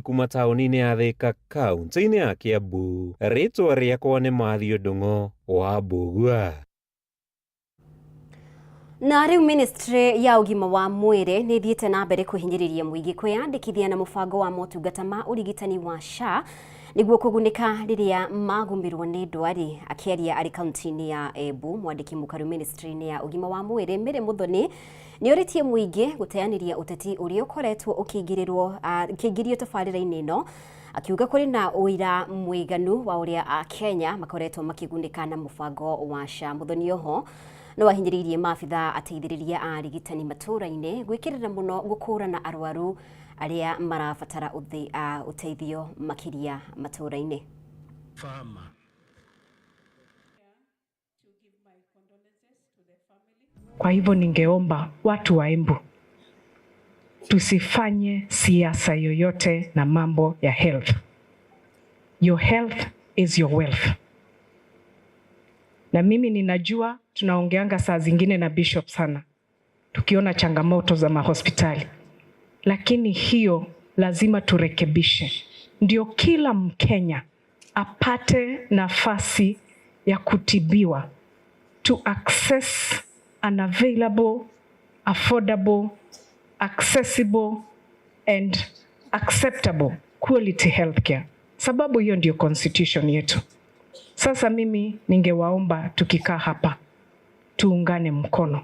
Kuma taũni-inĩ ya Thika, kaunti-inĩ ya Kiambu, rĩtwa rĩakwa nĩ Matthew Ndung'u wa Mbugua. Na rĩu ministry ya ũgima wa mwĩrĩ nĩ ĩthiĩte na mbere kũhinyĩrĩria mũingĩ kwĩyandĩkithia na mũbango wa motungata ma ũrigitani wa SHA nĩguo kũgunĩka rĩrĩa magũmĩrwo nĩ ndwari. Akĩaria arĩ kaunti-inĩ ya Embu, mwandĩki mũkaru ministry-inĩ ya ũgima wa mwĩrĩ Mary Muthoni nĩ orĩtie mũingĩ gũteanĩria ũteti ũrĩa ũkoretwo ũkĩingĩrĩrwo ũkĩingĩrio tabarĩra-inĩ ĩno, akiuga kũrĩ na ũira mũiganu wa ũrĩa Akenya makoretwo makĩgunĩka na mũbango wa SHA. Muthoni oho no ahinyĩrĩirie maabitha ateithĩrĩria a arigitani matũũra-inĩ gwĩkĩrĩra mũno gũkũrana arwaru arĩa marabatara ũteithio makĩria matũũra-inĩ. Farmer. Kwa hivyo ningeomba watu wa Embu tusifanye siasa yoyote na mambo ya health. Your health is your wealth. Na mimi ninajua tunaongeanga saa zingine na bishop sana tukiona changamoto za mahospitali, lakini hiyo lazima turekebishe, ndio kila Mkenya apate nafasi ya kutibiwa, to access an available, affordable, accessible and acceptable quality healthcare, sababu hiyo ndio constitution yetu. Sasa mimi ningewaomba tukikaa hapa tuungane mkono,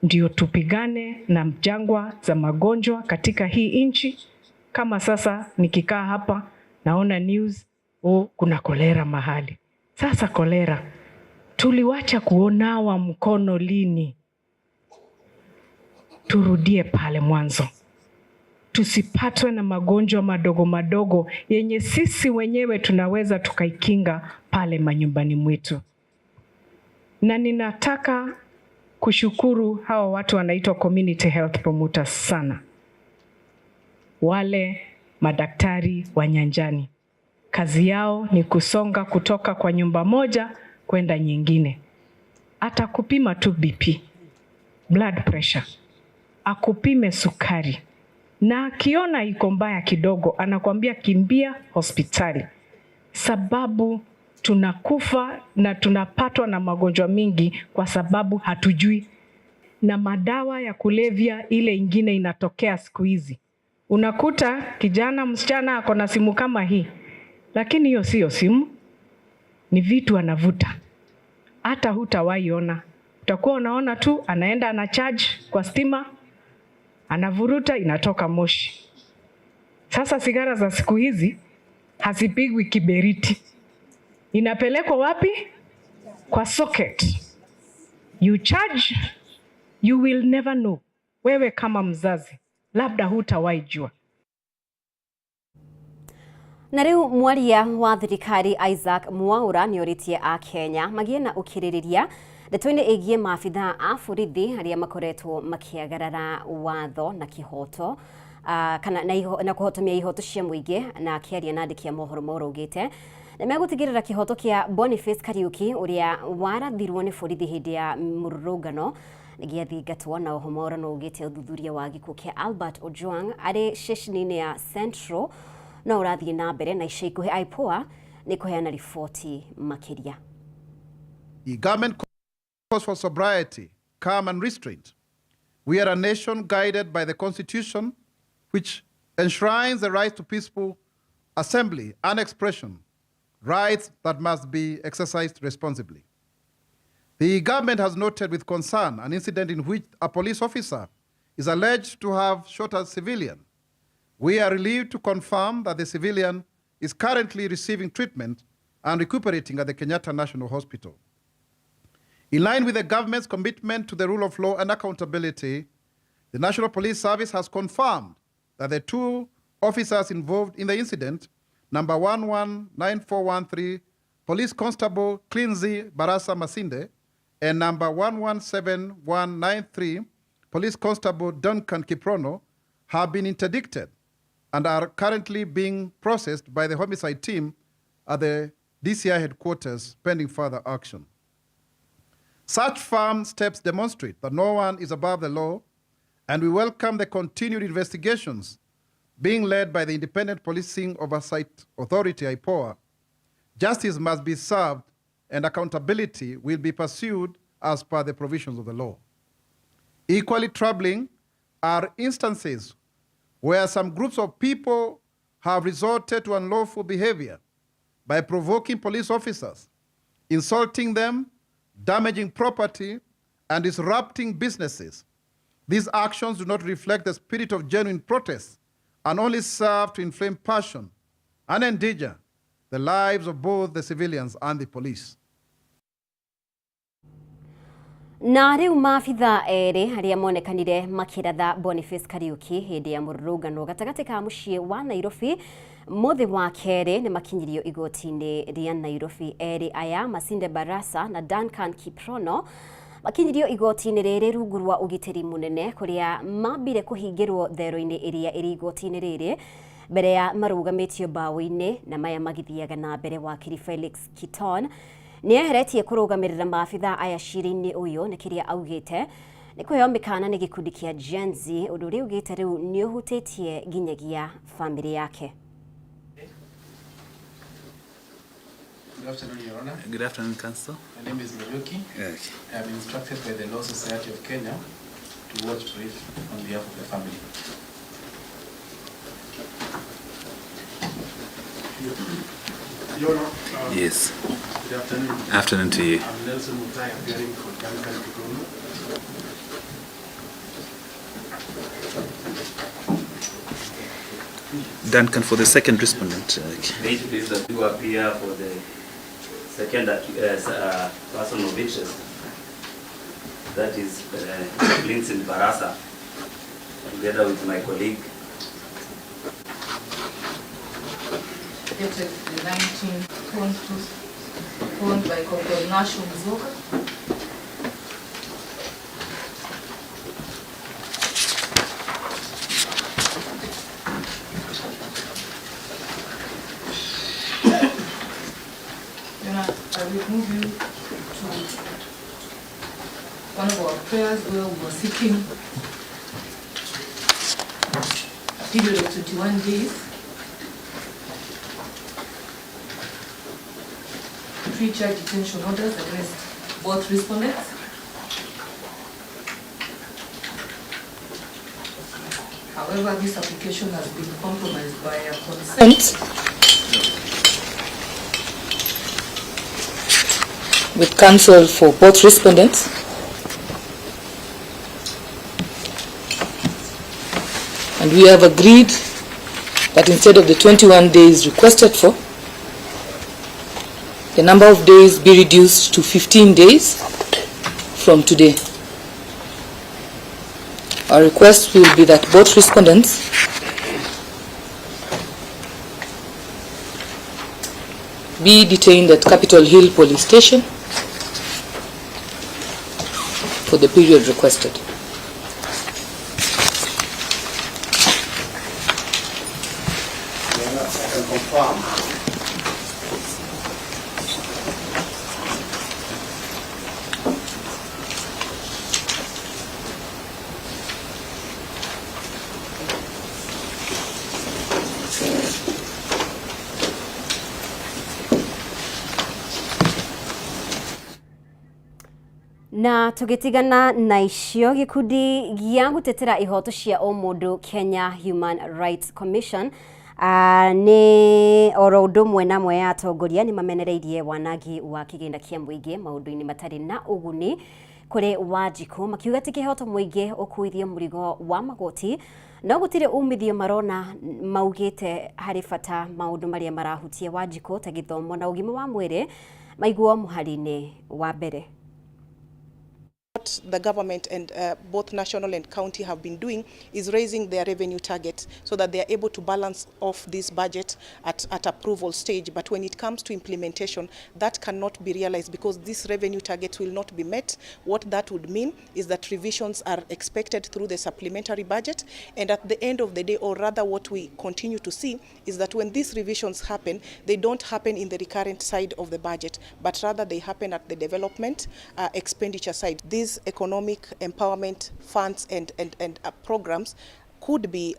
ndio tupigane na jangwa za magonjwa katika hii nchi. Kama sasa nikikaa hapa naona news, oh, kuna kolera mahali. Sasa kolera tuliwacha kuonawa mkono lini? Turudie pale mwanzo, tusipatwe na magonjwa madogo madogo yenye sisi wenyewe tunaweza tukaikinga pale manyumbani mwetu. Na ninataka kushukuru hawa watu wanaitwa community health promoters sana, wale madaktari wa nyanjani. Kazi yao ni kusonga kutoka kwa nyumba moja kwenda nyingine. Atakupima tu BP, blood pressure, akupime sukari, na akiona iko mbaya kidogo anakuambia kimbia hospitali, sababu tunakufa na tunapatwa na magonjwa mingi kwa sababu hatujui. Na madawa ya kulevya ile ingine inatokea siku hizi, unakuta kijana msichana ako na simu kama hii, lakini hiyo siyo simu, ni vitu anavuta, hata hutawahi ona. Utakuwa unaona tu anaenda ana charge kwa stima, anavuruta, inatoka moshi. Sasa sigara za siku hizi hazipigwi kiberiti, inapelekwa wapi? Kwa socket. You charge, you will never know. Wewe kama mzazi labda hutawahi jua. Na rĩu mwaria wa thirikari Isaac Mwaura nĩ orĩtie Akenya magĩe na ũkirĩrĩria ndeto-inĩ ĩgiĩ maabitha a borithi arĩa makoretwo makĩagarara watho na kĩhoto kana na, na kũhotomia ihoto cia mũingĩ. Na akĩaria na andĩki a mohoro Mwaura augĩte nĩ megũtigĩrĩra kĩhoto kĩa Boniface Kariuki ũrĩa warathirwo nĩ borithi hĩndĩ ya mũrũrũngano gĩathingatwo. Na oho Mwaura no augĩte ũthuthuria wa gĩkuũ kĩa Albert Ojwang arĩ ceceni-inĩ ya Central no ũrathiĩ na mbere, na ica ikuhĩ IPOA nĩ kũheana riboti makĩria. The government calls for sobriety, calm, and restraint. We are a nation guided by the Constitution, which enshrines the right to peaceful assembly and expression, rights that must be exercised responsibly. The government has noted with concern an incident in which a police officer is alleged to have shot a civilian. We are relieved to confirm that the civilian is currently receiving treatment and recuperating at the Kenyatta National Hospital. In line with the government's commitment to the rule of law and accountability, the National Police Service has confirmed that the two officers involved in the incident, number 119413, Police Constable Klinzy Barasa Masinde, and number 117193, Police Constable Duncan Kiprono, have been interdicted and are currently being processed by the homicide team at the DCI headquarters pending further action. Such firm steps demonstrate that no one is above the law, and we welcome the continued investigations being led by the Independent Policing Oversight Authority, IPOA, justice must be served and accountability will be pursued as per the provisions of the law. Equally troubling are instances where some groups of people have resorted to unlawful behavior by provoking police officers, insulting them, damaging property, and disrupting businesses. These actions do not reflect the spirit of genuine protest and only serve to inflame passion and endanger the lives of both the civilians and the police. Na rĩu maabitha erĩ arĩa monekanire makĩratha Boniface Kariuki hĩndĩ ya mũrũrũngano gatagatĩ ka mũciĩ wa Nairobi mũthĩ wa kerĩ nĩ makinyirio igoti-inĩ rĩa Nairobi. Erĩ aya Masinde Barasa na Duncan Kiprono makinyirio igoti-inĩ rĩrĩ rungu rwa ũgitĩri mũnene kũrĩa mambire kũhingĩrwo thero-inĩ ĩrĩa ĩrĩ igoti-inĩ rĩrĩ mbere ya marũgamĩtio mbaũ-inĩ na maya magĩthiaga na mbere. Wakiri Felix Kiton nĩ eheretie kũrũgamĩrĩra maabitha aya cira-inĩ ũyũ nĩ kĩrĩa augĩte nĩ kũheo mĩkana nĩ gĩkundi kĩa Gen Z, ũndũ ũrĩa augĩte rĩu nĩ ũhutĩtie nginyagia bamĩrĩ yake. Good afternoon, Your Honor. Good afternoon, Counsel. My name is Muriuki. Okay. I am instructed by the Law Society of Kenya to watch brief on behalf of the family. Your Honor, Yes. good afternoon. Afternoon to you. I'm Nelson Mutai, appearing for Duncan Kiprono. Duncan for the second respondent. Okay. May it please that you appear for the second person of interest, that is Vincent Barasa, together with my colleague. Dated the 19th, owned by Corporal Nasho Mzoka. I will move you to one of our prayers where we were seeking a period of 21 days pre-charge detention orders against both respondents. However, this application has been compromised by a consent with counsel for both respondents. And we have agreed that instead of the 21 days requested for, the number of days be reduced to 15 days from today. Our request will be that both respondents be detained at Capitol Hill Police Station for the period requested. I can confirm Na tugitigana na icio gikundi gia gutetera ihoto cia ũmũndũ Kenya Human Rights Commission nĩ oro ũndũ ũmwe na amwe ya atongoria nĩ mamenereirie wanangi wa kĩgĩna kĩa mũingĩ maũndũ-inĩ matarĩ na ũguni kũrĩ Wanjikũ, makiuga atĩ kĩhoto mũingĩ ũkuithie mũrigo wa magoti no gũtirĩ umithio marona maugĩte harĩ bata maũndũ marĩa marahutia Wanjikũ ta gĩthomo na ũgima wa mwĩrĩ maiguo mũhari-inĩ wa mbere. What the government and both national and county have been doing is raising their revenue target so that they are able to balance off this budget at approval stage. But when it comes to implementation, that cannot be realized because this revenue target will not be met. What that would mean is that revisions are expected through the supplementary budget. And at the end of the day, or rather what we continue to see, is that when these revisions happen, they don't happen in the recurrent side of the budget, but rather they happen at the development expenditure side. These economic empowerment funds and programs could be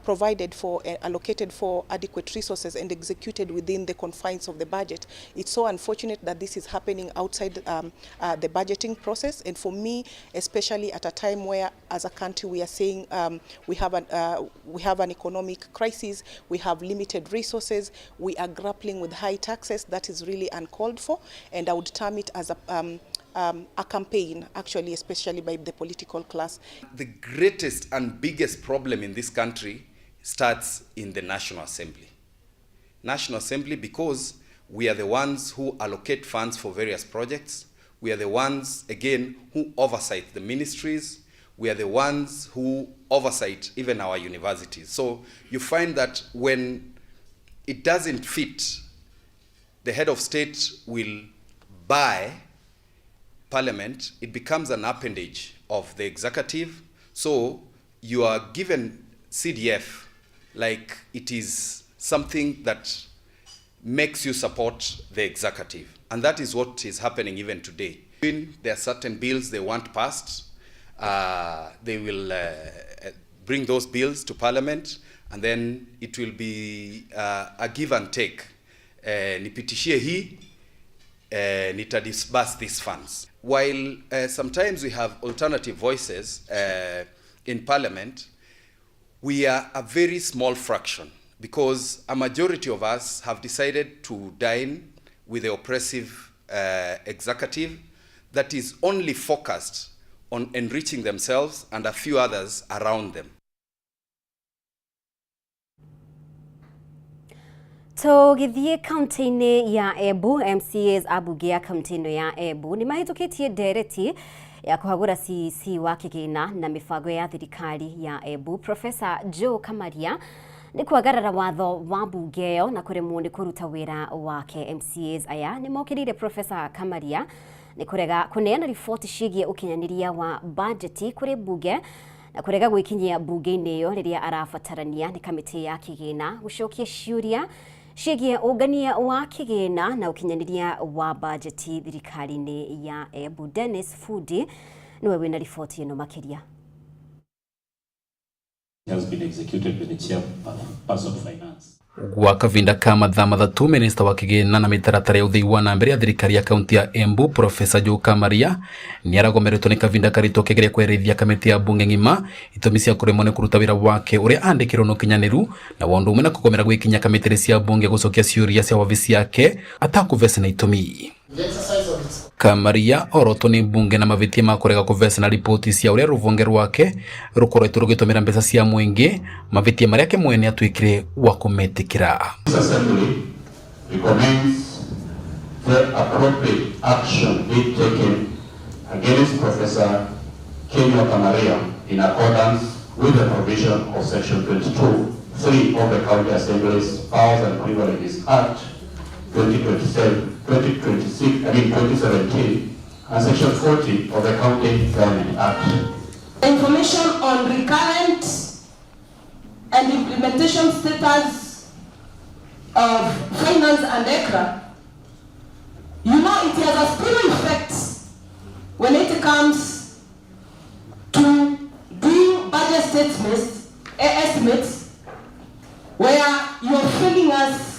provided for, allocated for adequate resources and executed within the confines of the budget. It's so unfortunate that this is happening outside the budgeting process, and for me, especially at a time where as a country we are saying we have an economic crisis, we have limited resources, we are grappling with high taxes. That is really uncalled for, and I would term it as a campaign, actually, especially by the political class. The greatest and biggest problem in this country starts in the National Assembly. National Assembly, because we are the ones who allocate funds for various projects. We are the ones, again, who oversight the ministries. We are the ones who oversight even our universities. So you find that when it doesn't fit, the head of state will buy parliament. It becomes an appendage of the executive. So you are given CDF like it is something that makes you support the executive. And that is what is happening even today. When there are certain bills they want passed, they will bring those bills to parliament, and then it will be a give and take. Nipitishie hii, nita disburse these funds. While sometimes we have alternative voices in parliament, we are a very small fraction, because a majority of us have decided to dine with the oppressive executive that is only focused on enriching themselves and a few others around them. Tũgĩthiĩ kaunti-inĩ ya Embu, MCAs ambunge ya kaunti ĩno ya Embu nĩ mahĩtũkĩtie ndereti ya kũhagũra CEC wa kĩgĩna na mĩbango ya thirikari ya Embu Professor Joe Kamaria nĩ kwagarara watho wa mbunge ĩyo na kũremwo nĩ kũruta wĩra wake. MCAs aya nĩ mokĩrĩire Professor Kamaria nĩ kũrega kũneana riboti ciĩgiĩ ũkinyanĩria wa bajeti kũrĩ mbunge na kũrega gwĩkinyia mbunge-inĩ ĩyo rĩrĩa arabatarania nĩ kamĩtĩ ya kĩgĩna gũcokia ciũria ciĩgiĩ ũngania wa kĩgĩna na ũkinyanĩria wa bajeti thirikari-inĩ ya Embu. Dennis Fudi nĩwe wĩna riboti ĩno makĩria. Has been executed by the chairperson of finance. Gwa kavinda ka mathaa mathatu minista wa kigina na mitaratara ya uthii wa na mbere ya thirikari ya kaunti ya Embu Professor Joe Kamaria ni aragomeretwo ni kavinda karito kegeria kwerithia kamiti ya bunge ng'ima itumi cia kuremwo ni kuruta wira wake uria andikirwo no kinyaniru na wondu umwe na kugomera gwikinya kamiti cia bunge gucokia ciuria cia wabisi yake atakuvesa na itumi. Kamaria orotwo ni bunge na mavitia ma kurega kuvesa na ripoti cia uria ruvonge rwake rukoretwo rugitumira mbeca cia mwingi, mavitia maria ke mwene atuikire wa kumetikira. This assembly recommends the appropriate action be taken against Professor Kinyua Kamaria in accordance with the provision of section 22(3) of the County Assembly's Powers and Privileges Act 2017 and section 40 of the County Government Act. Information on recurrent and implementation status of finance and ECRA, you know, it has a spillover effect when it comes to doing budget statements, estimates, where you are failing us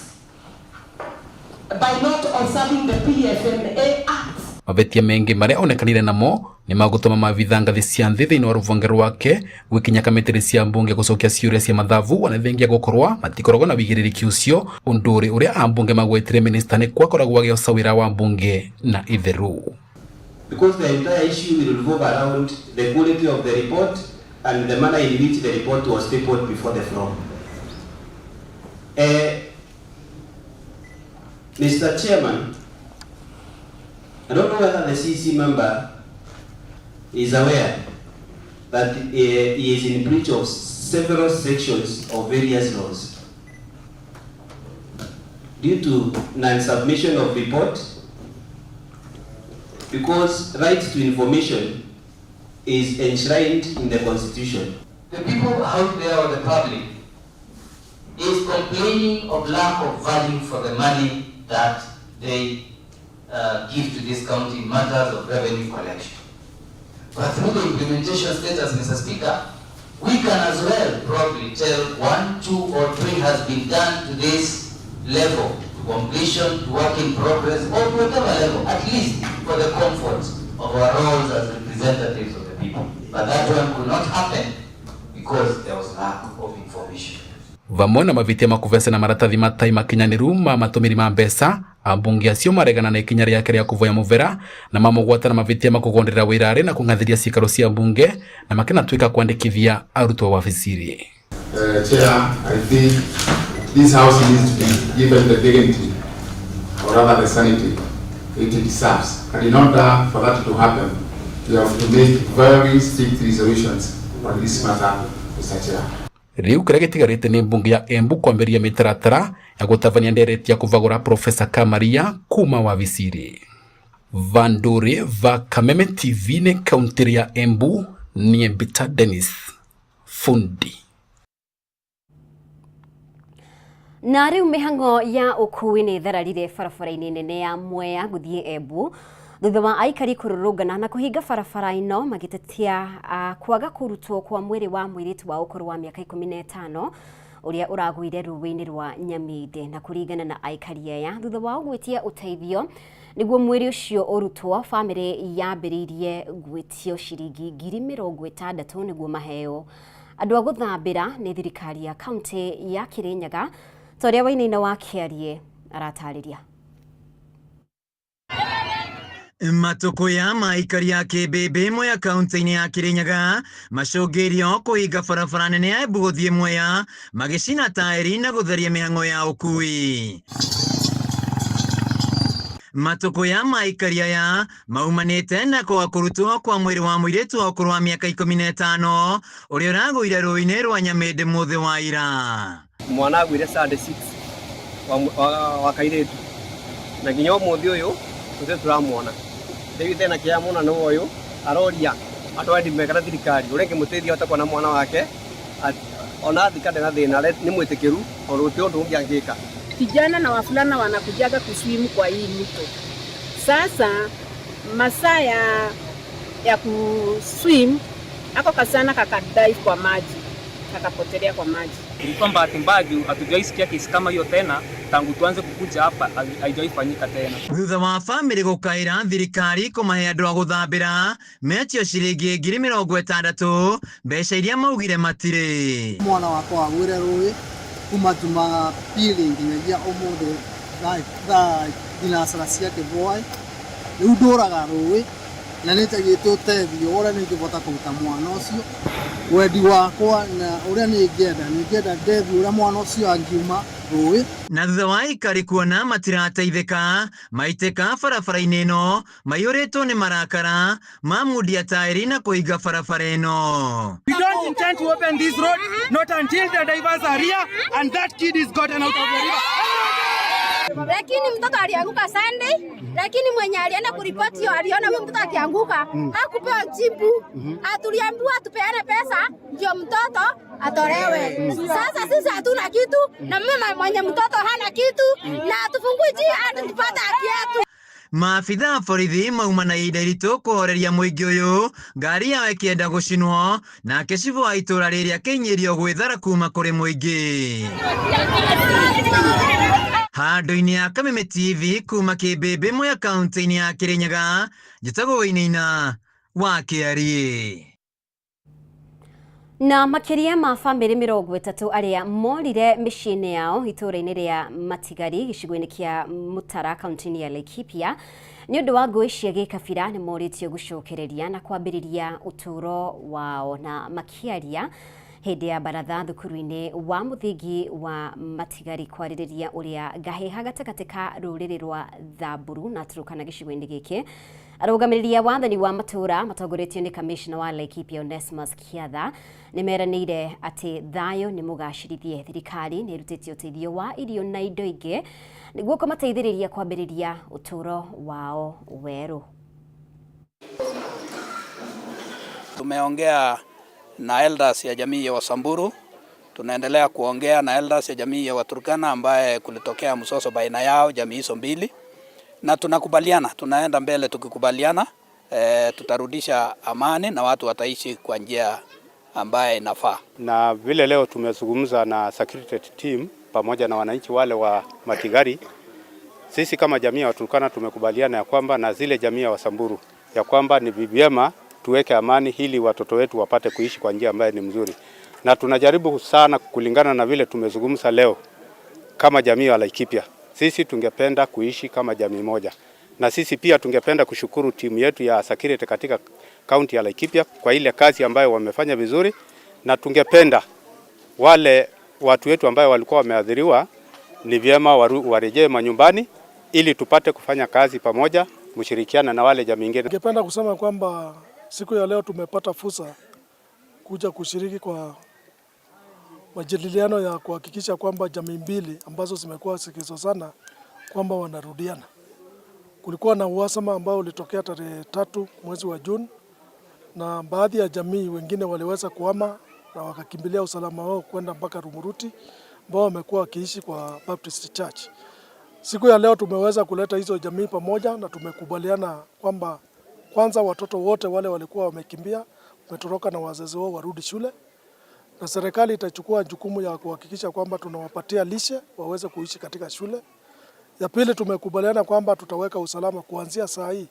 by not observing the PFMA Act. Mavetia mengi maria onekanire namo ni magutuma mavitha ngathi cia nthi thiini wa ruvonge rwake gwikinya kamitiri cia mbunge gucokia ciuria cia mathavu ona thengia gukorwa matikoragwo na wigiririkia ucio unduri uria ambunge magwetire minista ni kwakoragwo agioca wira wa mbunge na itheru. Because the entire issue will revolve around the quality of the report and the manner in which the report was tabled before the floor. Mr. Chairman, I don't know whether the CC member is aware that he is in breach of several sections of various laws due to non-submission of report, because right to information is enshrined in the Constitution. The people out there or the public is complaining of lack of value for the money that they give to this county in matters of revenue collection. But through the implementation status, Mr. Speaker, We can as well probably tell 1, 2, or 3 has been done to this level, to completion, to work in progress, or to whatever level, at least for the comfort of our roles as representatives of the people. But that one could not happen because there was lack of information. Vamwe na mavitia makuvesa na maratathi matai makinyaniru ma matumiri ma mbeca, ambunge acio maregana na ikinya riake ria kuvoya muvera na mamugwata na mavitia makugonderera wirari na kung'athiria ciikaro cia mbunge na makinatuika kwandikithia arutwo wabiciri. Chair, I think this house needs to be given the dignity, or rather the sanity it deserves. And in order for that to happen, we have to make very strict resolutions on this matter, Mr. Chair. Riu kiria gitigarite ni mbunge ya Embu kwambiria mitaratara ya gutavania ndereti ya kuvagura Profesa Kamaria kuma wabiciri. Vanduri va Kameme TV ni kaunti ya Embu, ni Mbita Dennis Fundi. Na riu mihango ya ukui ni thararire barabara-ini nene ya Mwea guthie Embu thutha wa aikari kururungana na kuhinga barabara ino magitetia kwaga kurutwo kwa mwiri wa mwiritu wa ukuru wa miaka 15 uria uragwire ruwi-ini rwa Nyaminde. Na kuringana na aikari aya, thutha wao gwitia uteithio niguo mwiri ucio urutwo, family yambiriirie gwitio ciringi 60,000 niguo maheo andu a guthambira ni thirikari ya kaunti ya Kirinyaga, ta uria Wainaina wa Kiarie aratariria. Matukuya maikari a Kibimbi Mwea kaunti-inĩ ya Kirinyaga macũngĩirio kũhinga barabara nene ya Embu gũthiĩ Mwea magĩcina taĩri na gũtheria mĩhang'o ya ũkui. Matukuya maikari aya maumanĩte na kwaga kũrutwo kwa mwĩrĩ wa mũirĩtu wa ũkũrũ wa mĩaka 15 ũrĩa ũragũire rũĩ-inĩ rwa Nyamĩndĩ mũthĩ wa ira. Mwana agũire Sunday 6 wa kairĩtu na nginya ũmũthĩ ũyũ tũtirĩ tũramuona. Rĩu thĩna kĩa mũno nĩ ũyũ aroria andũ a ndimekana thirikari ũrĩa ĩngĩmũteithia ahote kuona mwana wake ona athika ndena thĩna nĩ mwĩtĩkĩru tondũ gũtirĩ ũndũ ũngĩ angĩka. Vijana na wavulana wanakujaga kuswimu kwa hii mito. Sasa masaa ya kuswim ako kasana kakadive kwa maji, kakapotelea kwa maji. Ilikuwa bahati mbaya juu hatujawahi sikia kesi kama hiyo tena tangu tuanze kukuja hapa, haijawahi fanyika tena. Thutha wa famĩlĩ gũkaĩra thirikari kũmahe andũ a gũthambĩra metio ciringi 60,000 mbeca iria maugire matirĩ. Mwana wakwa agwire rũĩ kuma Jumapili nginyagia ũmũthĩ thaa thinacara cia kĩbwaĩ. Rĩu ndũraga rũĩ na nĩnjagĩte ũteithio ũrĩa nĩingĩbota kũruta mwana ũcio. Wendi wakwa na ũrĩa nĩngĩenda ndeithio ũrĩa mwana ũcio angiuma rũĩ. Na thutha wa aikari kuona matirateithĩka maitĩka barabara-inĩ ĩno maiyũrĩtwo nĩ marakara mamundia taĩri na kũhinga barabara ĩno. We don't intend to open this road not until the divers are here and that kid is gotten out of the river. Lakini mtoto alianguka Sunday, lakini mwenye alienda kuripoti hiyo aliona huyo mtoto akianguka, hakupewa jibu. Atuliambiwa tupeane pesa ndio mtoto atolewe. Sasa sisi hatuna kitu na mama mwenye mtoto hana kitu na hatufungui njia hadi tupate haki yetu. Maabitha a borithi mauma na ihinda iritũ kũhoreria mũingĩ ũyũ ngari yao ĩkĩenda gũcinwo nake cibũ wa itũra rĩrĩ akĩinyĩrio gwĩthara kuma kũrĩ mũingĩ. Handũ-inĩ ya Kameme TV kuma Kĩmbĩmbĩ Mwea kaunti-inĩ ya Kirinyaga, njĩtagwo Wainaina wa Kĩariĩ. Na makiria ma famĩlĩ 30 arĩa morire mĩciĩ-inĩ yao itũũra-inĩ rĩa Matigari gĩcigo-inĩ kĩa Mutara kaunti-inĩ ya Laikipia nĩ ũndũ wa ngũĩ cia gĩkabira nĩ morĩtio gũcokereria na kwambĩrĩria ũtũũro wao. Na makĩaria hĩndĩ ya baratha thukuru-inĩ wa mũthingi wa Matigari kwarĩrĩria ũrĩa ngahĩha gatagatĩ ka rũrĩrĩ rwa Thamburu na Turkana gĩcigo-inĩ gĩkĩ, arũgamĩrĩri a wathani wa matũũra matongoretio nĩ kamishna wa Laikipia Onesmus Kiatha nĩ meranĩire atĩ thayũ nĩ mũgacĩrithie. Thirikari nĩ ĩrutĩte ũteithio wa irio na indo ingĩ nĩguo kũmateithĩrĩria kwambĩrĩria ũtũũro wao werũ. Tumeongea na elders ya jamii ya Wasamburu, tunaendelea kuongea na elders ya jamii ya Waturkana ambaye kulitokea msoso baina yao jamii hizo mbili, na tunakubaliana, tunaenda mbele tukikubaliana, tutarudisha amani na watu wataishi kwa njia ambaye inafaa. Na vile leo tumezungumza na security team pamoja na wananchi wale wa Matigari, sisi kama jamii ya Waturkana tumekubaliana ya kwamba na zile jamii ya Wasamburu ya kwamba ni vyema tuweke amani ili watoto wetu wapate kuishi kwa njia ambayo ni mzuri, na tunajaribu sana kulingana na vile tumezungumza leo kama jamii ya Laikipia, sisi tungependa kuishi kama jamii moja, na sisi pia tungependa kushukuru timu yetu ya security katika kaunti ya Laikipia kwa ile kazi ambayo wamefanya vizuri, na tungependa wale watu wetu ambayo walikuwa wameathiriwa ni vyema warejee manyumbani ili tupate kufanya kazi pamoja, mshirikiana na wale jamii nyingine. Ningependa kusema kwamba siku ya leo tumepata fursa kuja kushiriki kwa majadiliano ya kuhakikisha kwamba jamii mbili ambazo zimekuwa zikizozana kwamba wanarudiana. Kulikuwa na uhasama ambao ulitokea tarehe 3 mwezi wa Juni, na baadhi ya jamii wengine waliweza kuhama na wakakimbilia usalama wao kwenda mpaka Rumuruti ambao wamekuwa wakiishi kwa Baptist Church. Siku ya leo tumeweza kuleta hizo jamii pamoja na tumekubaliana kwamba kwanza watoto wote wale walikuwa wamekimbia wametoroka na wazazi wao warudi shule, na serikali itachukua jukumu ya kuhakikisha kwamba tunawapatia lishe waweze kuishi katika shule. Ya pili, tumekubaliana kwamba tutaweka usalama kuanzia saa hii.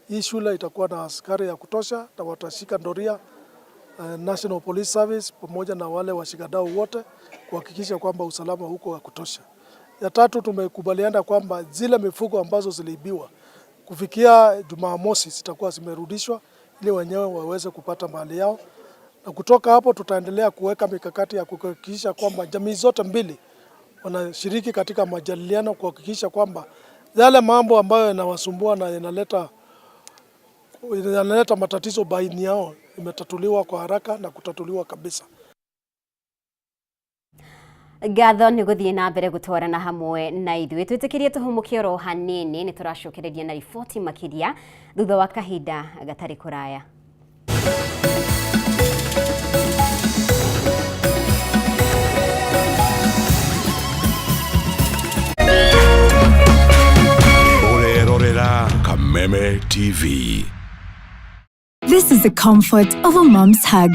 Hii shule itakuwa na askari ya kutosha na watashika doria, National Police Service pamoja na wale washikadau wote kuhakikisha kwamba usalama huko wa kutosha. Ya tatu, tumekubaliana kwamba zile mifugo ambazo ziliibiwa kufikia Jumamosi zitakuwa zimerudishwa ili wenyewe waweze kupata mali yao, na kutoka hapo tutaendelea kuweka mikakati ya kuhakikisha kwamba jamii zote mbili wanashiriki katika majadiliano kuhakikisha kwamba yale mambo ambayo yanawasumbua na yanaleta matatizo baina yao imetatuliwa kwa haraka na kutatuliwa kabisa. Ngatho nĩ gũthiĩ na mbere gũtwarana hamwe na ithuĩ. Twĩtĩkĩrie tũhũmũke oro hanini, nĩ tũracokereria na riboti makĩria thutha wa kahinda gatarĩ kũraya. Ũrerorera Kameme TV. This is the comfort of a mom's hug.